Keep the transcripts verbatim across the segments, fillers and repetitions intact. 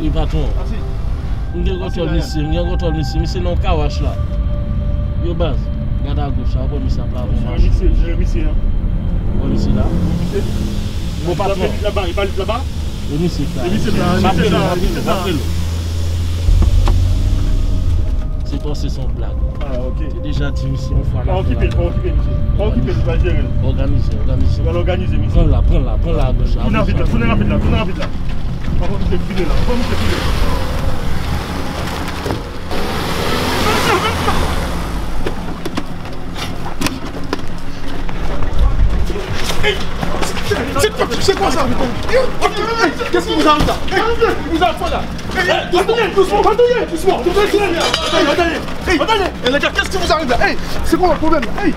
Wi, patwon. M gen kontwòl misye, m gen kontwòl misye. Misye nan yon kawash la. Yo baz, gad agoch la, ou wè misye ap lave yon machin. Misye, misye, hein. Ou wè misye la? Misye. Bon, patwon. Laba, li pa laba? E misye la. E misye la, m ap rele w, m ap rele w, m ap rele w. Se panse se yon blag. Ah, ok. Te deja di misye yon fwa. Pa okipe l, pa okipe misye. Pa okipe l, li va jere l. Òganize, òganize. Li va òganize misye. Pran la, pran la, pran la agoch la. Tounen rapid la, tounen rapid la, tounen rapid la. Anvan misye file la, anvan misye file. Hey! C'est quoi ça? Hey! Qu'est-ce qui vous arrive là? Hey! Vous avez quoi là? Hey! Hey! Doucement, doucement, doucement, doucement. Hey! Hey! Hey! Les gars, qu'est-ce qui vous arrive là? Hey! C'est quoi votre problème là? Hey!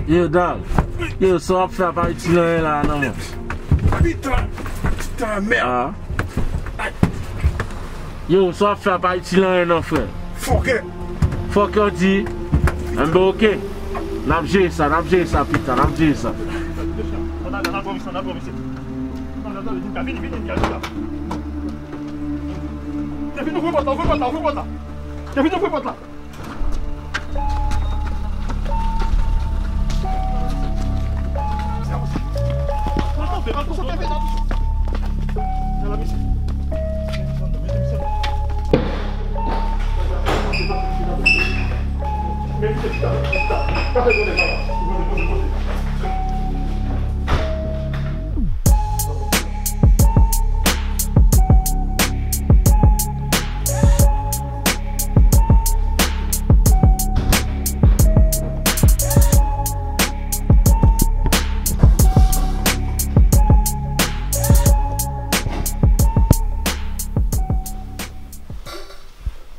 Yo, dam. Yo, sa w ap fè ap Ayiti nan ren la, non, man. Pita, pita, mèd. Ah. Yo, sa w ap fè ap Ayiti nan ren, non, frè. Fòkè. Fòkè w di. Enben, oke. N ap jere sa, n ap jere sa pita, n ap jere sa. Kevin, ouvri pòt la, ouvri pòt la, ouvri pòt la. Kevin, ouvri pòt la.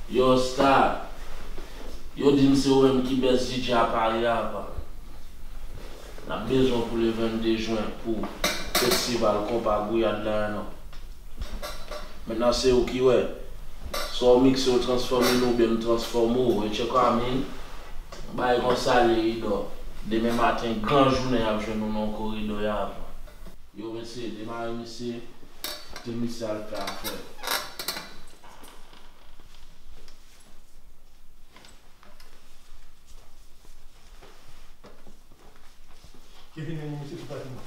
Yo, Star, yo di m se ou menm ki best D J a Paris apa. N ap bezwen w pou le vennde jen pou festival konpa Gouyad la, non. Mentnan se ou ki wè. Swa w mikse w transfòme n oubyen m transfòme w, et cetera. Bagay konsa l ye, Idò. Demen maten, gran jounen, y ap jwenn ou nan koridò y avan. Yo, mesye, demare misye, kite misye al fè afè l. Kevin, mennen misye sou pati mwen.